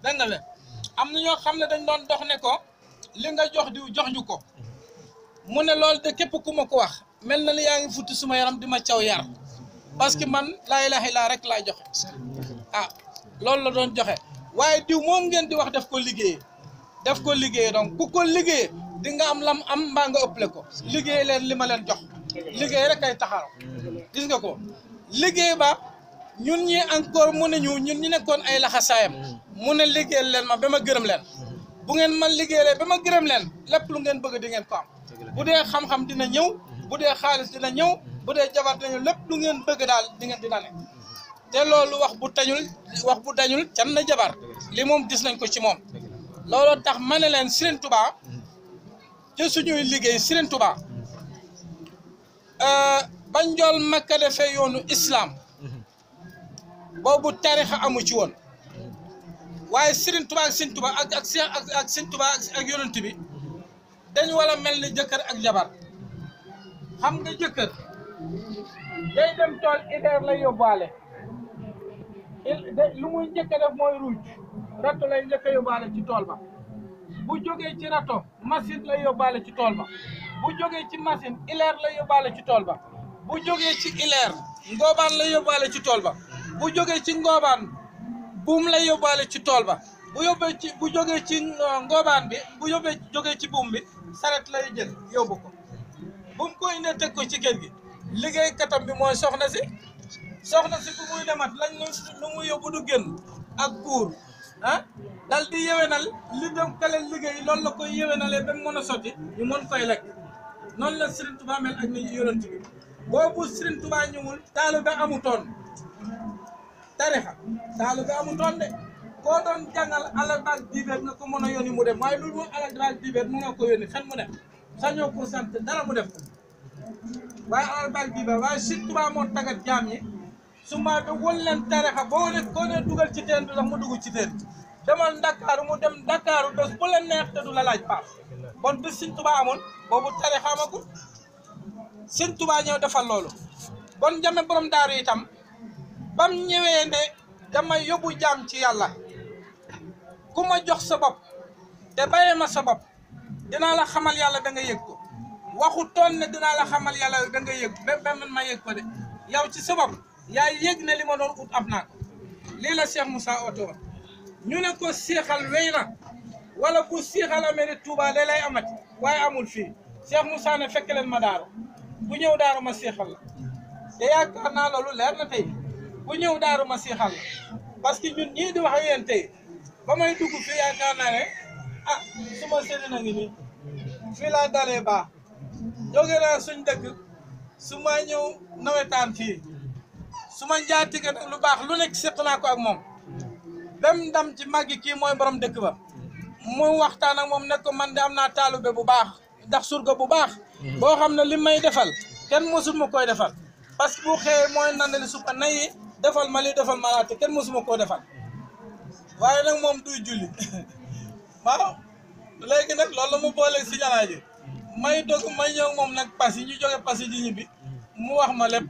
dégg nga le am na ñoo xam ne dañ doon dox ne ko li nga jox diw jox ñu ko mu ne loolu de képp ku ma ko wax mel na li yaa ngi futti suma yaram di ma caw yar parce que man laa ilaaha illa rek laay joxe ah loolu la doon joxe waaye diw moom ngeen di wax def ko liggéeyee donc ku ko liggéeyee di nga am lam am mbaa nga ëpple ko liggéey leen li ma leen jox liggéey rek ay taxaw gis nga ko liggéey ba ñun ñi encore mu ne ñun ñi nekkoon ay laxasaayam mu ne liggéeyal leen ma ba ma gërëm leen bu ngeen man liggéeyee ba ma gërëm leen lépp lu ngeen bëgg di ngeen ko am bu dee xam-xam dina ñëw bu dee xaalis dina ñëw bu dee jabar dina ñëw lépp lu ngeen bëgg daal di ngeen dina ne te loolu wax bu dañul can na jabar li moom gis nañ ko ci moom looloo tax ma ne leen Serigne Touba ci suñuy liggéey Serigne Touba ba njool Makka defee yoonu islam boobu tarixa amu ci woon waaye Serigne Touba ak Serigne Touba ak Serigne Touba ak yonent bi dañu war a mel ni jëkkër ak jabar xam nga jëkkër day dem tool hiver lay yóbbaale lu muy njëkk a def mooy ruuj rato lay njëkk a yóbbaale ci tool ba bu jógee ci rato machine lay yóbbaale ci tool ba bu jógee ci machine ileer lay yóbbaale ci tool ba bu jógee ci ileer ngoobaan lay yóbbaale ci tool ba bu jógee ci ngoobaan buum lay yóbbaale ci tool ba bu jógee ci ngoobaan bi bu jógee ci buum bi saret lay jël yóbbu ko bu mu ko indee teg ko ci kër gi liggéey katam bi mooy soxna si bu muy demat lañ lu mu yóbbu du génn ak buur ah dal di yewenal li dem kale liggéey loolu la koy yewenalee ba mu mën a sotti ñu mën koy lekk noonu la Serigne Touba mel ak ni yonent bi boobu Serigne Touba ñëwul taalibe amutoon tarixa taalibe amutoon de koo doon jàngal alal baak dibeet nga ko mën a yónni mu dem waaye loolu mooy alal baak dibeet mënoo ko yónni fen mu dem sañoo ko sant dara mu def ko waaye alal baak dibeet waaye Serigne Touba moo tagat jaam ñi su ma be wol leen tarixa boo ne koo ne dugal ci teen bi sax mu dugg ci teen demal Ndakaaru mu dem Ndakaaru bés bu la neex te du la laaj paas bon bi Serigne Touba amoon boobu tarixa amagul Serigne Touba ñëw defal loolu bon jame borom daaru itam bam ñëwee ne dama yóbbu jaam ci yàlla ku ma jox sa bopp te bàyyee ma sa bopp dinaa la xamal yàlla da nga yëg ko waxu toon ne dinaa la xamal yàlla da nga yëg ba man ma yëg ko de yow ci sa bopp yaa yëg ne li ma doon ut am naa ko lii la Cheikh Moussa oto woon ñu ne ko seexal wéy na wala bu seexal amee ne Touba da lay amati waaye amul fii Cheikh Moussa ne fekk leen ma daaru bu ñëw daaru ma seexal la te yaakaar naa loolu leer na tey bu ñëw daaru ma seexal la parce que ñun ñii di wax ak yéen tey ba may dugg fii yaakaar naa ne ah suma sëriñ a ngi nii fii laa dalee baax jóge naa suñ dëkk su ma ñëw nawetaan fii su ma njaatige nag lu baax lu nekk seq naa ko ak moom bem ndam ci màggi kii mooy borom dëkk ba mu waxtaan ak moom ne ko man de am naa taalube bu baax ndax surga bu baax boo xam ne li may defal kenn mosul ma koy defal parce que bu xëyee mooy nandali supa nayi defal ma li defal ma laate kenn mosuma koo defal waaye nag moom duy julli waaw léegi nag loolu la mu booleeg si ñanaa ji may dog may ñëw moom nag pas yi ñu jóge pas yi ji ñibbi mu wax ma lépp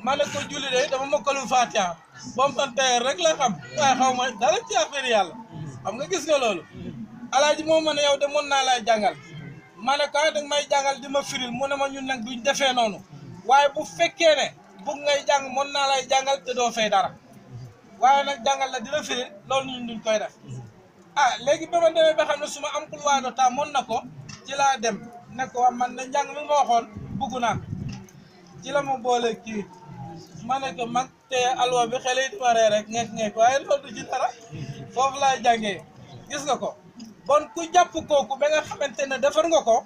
ma ne ko julli de dama mokkalu Fatiha bom man tayeer rek la xam waaye xaw ma dara ci affaire yàlla xam nga gis nga loolu alaaji moom ma ne yow de mën naa lay jàngal ma ne ko danga may jàngal di ma firil mu ne ma ñun nag duñ defee noonu waaye bu fekkee ne bugg ngay jàng mën naa lay jàngal te doo fay dara waaye nag jàngal la di la firil loolu ñun duñ koy def ah léegi ba ma demee ba xam ne su ma am emploi de temps mën na ko ci laa dem ne ko waa man na njàng mi ma waxoon bugg naa ci la ma boole kii ma ne ko mag te alwa bi xale yi di ma ree rek ngeek waaye loolu du ci dara foofu laa jàngee gis nga ko bon ku jàpp kooku ba nga xamante ne defar nga ko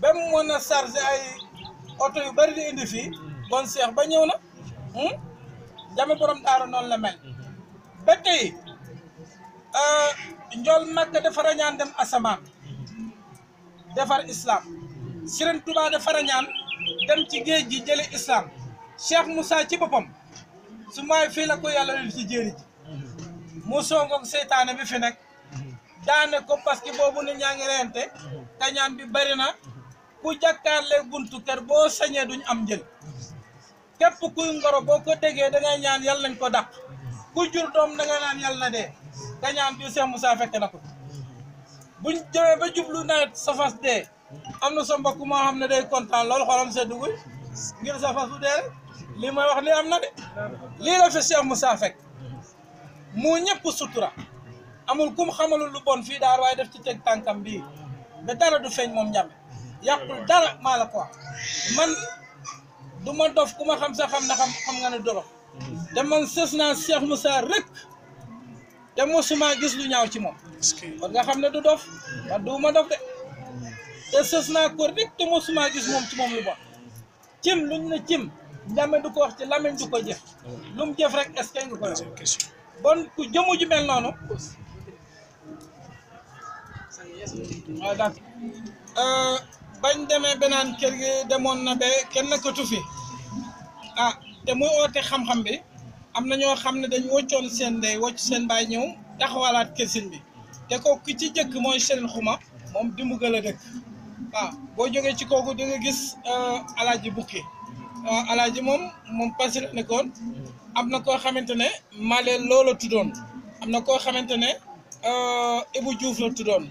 ba mu mën a chargé ay oto yu bari di indi fii bon seex ba ñëw na jame borom daaru noonu la mel ba tey njool Makka dafa rañaan dem asamaan defar islam Serigne Touba dafa rañaan dem ci géej gi jële islam Cheikh Moussa ci boppam su maay fii la ko yàlla leen ci jéeri ji mu songoog seytaane bi fi nekk daane ko parce que boobu nit ñaa ngi reyante kañaan bi bari na ku jàkkaarle buntu kër boo sañee duñ am njël képp kuy ngoro boo ko déggee da ngay ñaan yàlla nañ ko dàq ku jur doom da nga naan yàlla na dee kañaan bi Cheikh Moussa fekk na ko buñ jëmee ba jublu nawet safas dee am na sa mbokk moo xam ne day kontaan loolu xolam sedduguy ngir safas bu dee rek lii may wax ni am na de lii la fi Cheikh Moussa fekk mu ñëpp sutura amul kum xamalul lu bon fii daal waaye def ci teg tànkam bii ba dara du feeñ moom Ndiamé yàqul dara maa la ko wax man du ma dof ku ma xam sax xam na xam nga ne dorof te man sës naa Cheikh Moussa rek te mosuma gis lu ñaaw ci moom kon nga xam ne du dof man du ma dof de te sës naa ko rek te mosuma gis moom ci moom lu bon cim luñ ne cim Ndiamé du ko wax ci lamiñ du ko jëf lu mu jëf rek est-ce que nga ko wax bon ku jëmu ju mel noonu waaw d'accord bañ demee benaan kër gi demoon na ba kenn nekkatu fi ah te muy oote xam-xam bi am na ñoo xam ne dañ woccoon seen ndey wocc seen baay ñëw taxawalaat kër sëñ bi te kooku ki ci jëkk mooy Serigne Xuma moom Dimbugala dëkk waaw boo jógee ci kooku di nga gis alaaji Bukki alaaji moom Passy la nekkoon am na koo xamante ne Malé loola tuddoon am na koo xamante ne Ibou Diouf la tuddoon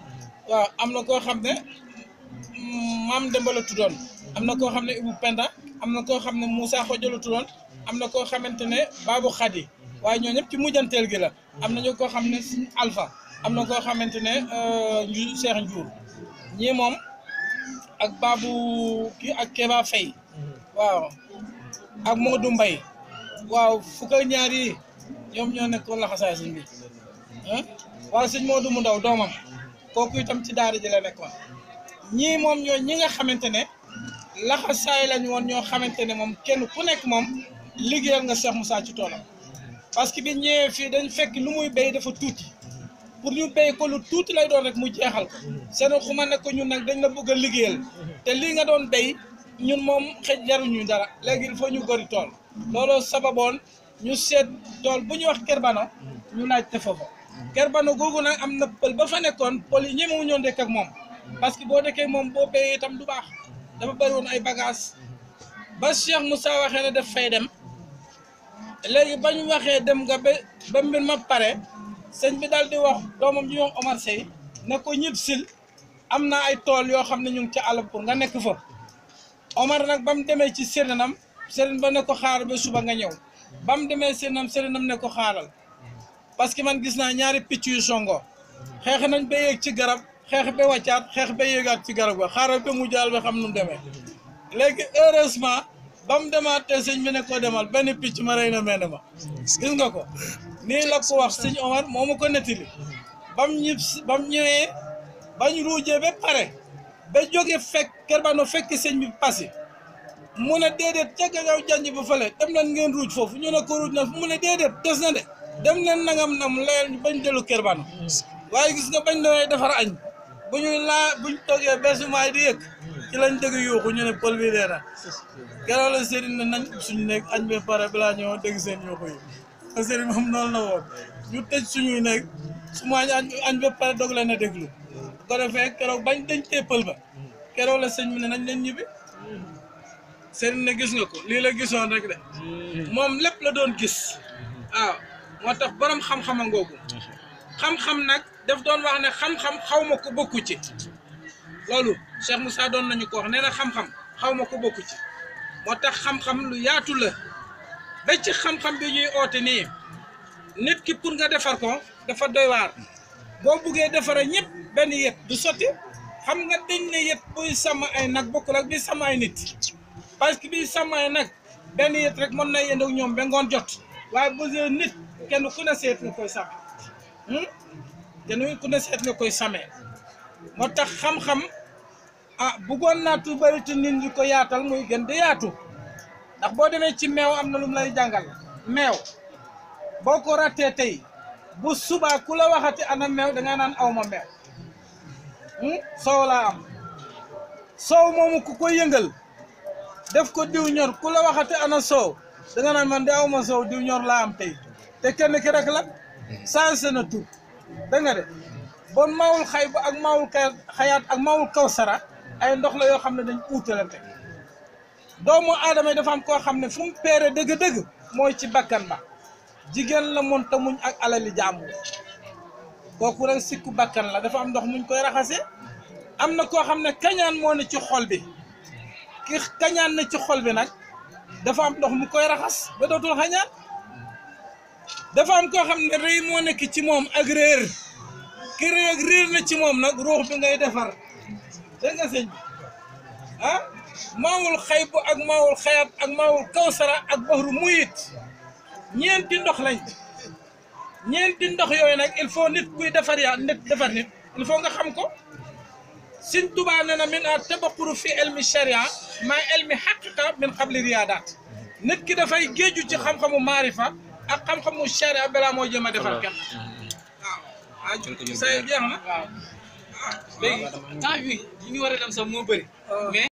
waaw am na koo xam ne Maam Demba la tuddoon am na koo xam ne Ibou Penda am na koo xam ne Moussa Xojo la tuddoon am na koo xamante ne Babou Khady waaye ñoo ñëpp ci mujjanteel gi la am na ñu koo xam ne Sëñ Alpha am na koo xamante ne Cheikh Ndiour ñii moom ak Babou kii ak Keba Faye waaw ak Modou Mbaye waaw fukk ak ñaar yi ñoom ñoo nekkoon laxasaay sëñ bi waaw sëñ Modou mu ndaw doomam kooku itam ci daara ji la nekkoon ñii moom ñoo ñi nga xamante ne laxasaay lañ woon ñoo xamante ne moom kenn ku nekk moom liggéeyal nga Cheikh Moussa ci toolam parce que bi ñëwee fii dañ fekk lu muy béy dafa tuuti pour ñu béy ko lu tuuti lay doon rek mu jeexal ko seen xuma ne ko ñun nag dañ la bëgg a liggéeyal te lii nga doon béy ñun moom xëj jaruñu dara léegi il faut ñu gori tool looloo sababoon ñu seet tool bu ñu wax Kerbano ñu laajte foofu Kerbano googu nag am na pël ba fa nekkoon pël yi ñemewu ñoo dëkk ak moom parce que boo dëkkee moom boo béyee itam du baax dafa bëri woon ay bagages ba Cheikh Moussa waxee ne daf fay dem léegi ba ñu waxee dem nga ba mbir ma pare sëñ bi daal di wax doomam ji wax Omar Sey ne ko ñib sil am na ay tool yoo xam ne ñu ngi ci àll pour nga nekk fa Omar nag ba mu demee ci sëriñam sëriñ ba ne ko xaar ba suba nga ñëw ba mu demee sëriñam ne ko xaaral parce que man gis naa ñaari picc yu songo xeex nañ ba yéeg ci garab xeex ba wàccaat xeex ba yéegaat ci garab ga xaaral ba mu jaal ba xam nu mu demee léegi heureusement ba mu demaatee sëñ bi ne ko demal benn picc ma rey na mel ma gis nga ko nii la ko wax sëñ Omar moo ma ko nettali ba mu ñëwee bañ ruujee ba pare ba jóge fekk Kerbano fekk sëñ bi Passy mu ne déedéet ca gannaaw janj ba fële dem leen ngeen ruuj foofu ñu ne ko ruuj na mu ne déedéet des na de dem leen nangam nam layal ñu bañ dellu Kerbano waaye gis nga bañ doon defar añ buñ toogee besumaay di yëg ci lañ dëgg yuuxu ñu ne pël bi dee na keroog la sëriñ ne nañ suñu nekk añ ba pare balaa ñoo dégg seen yuuxu yi te sëriñ moom noonu la woon ñu tëj suñuy nekk su ma añ ba pare doog leen a déglu bu ko defee keroog bañ dañ tee pël ba keroog la sëñ bi ne nañ leen ñibbi sëriñ ne gis nga ko lii la gisoon rek de moom lépp la doon gis waaw moo tax borom xam-xam a ngoogu xam-xam nag daf doon wax ne xam-xam xaw ma ko bokku ci loolu Cheikh Moussa doon nañu ko wax nee na xam-xam xaw ma ko bokku ci moo tax xam-xam lu yaatu la ba ci xam-xam bi ñuy oote nii nit ki pour nga defar ko dafa doy waar boo buggee defara ñëpp benn yet du sotti xam nga dañ ne yet buy sàmm ay nag bokkul ak bi sàmm ay nit parce que bi sàmm ay nag benn yet rek mën na yendoo ñoom ba ngoon jot waaye bu dee nit kenn ku ne seet nga koy sàmm kenn ku ne seet nga koy sàmmee moo tax xam-xam bëggoon naa tu bëri te nit ñi ko yaatal muy gën di yaatu ndax boo demee ci meew am na lu mu lay jàngal meew boo ko rattee tey bu subaa ku la waxati ana meew danga naan aw ma meew soow laa am soow moomu ku ko yëngal def ko diw ñor ku la waxati ana soow danga naan man de aw ma soow diw ñor laa am tey te kenn ki rek la changé na tur da nga de bon maawul xay ba ak maawul xayaat ak maawul kawsara ay ndox la yoo xam ne dañ uutalante doomu aadama yi dafa am koo xam ne fu mu peere dëgg-dëgg mooy ci bakkan ba jigéen la moon ta muñ ak alali jàmbur kooku rek sikku bakkan la dafa am ndox muñ koy raxase am na koo xam ne kañaan moo ne ci xol bi ki kañaan ne ci xol bi nag dafa am ndox mu koy raxas ba dootul xañaan dafa am koo xam ne rëy moo nekk ci moom ak réer ki réer na ci moom nag ruux bi ngay defar dégg nga sëñ bi ah maawul xaybu ak maawul xayat ak maawul kawsara ak baxru muyit ñeenti ndox lañ ñeenti ndox yooyu nag il faut nit kuy defar nit il faut nga xam ko Sëñ Tuubaa nee na min a tabaquru fi ilmi sharia maa ilmi haqiqa min qabli riyaadaat nit ki dafay géeju ci xam-xamu maarifa ak xam-xamu sharia balaa moo jëm a defar kenn waaw say jeex na waaw léegi temps bi ñu war a dem sax moo bëri mais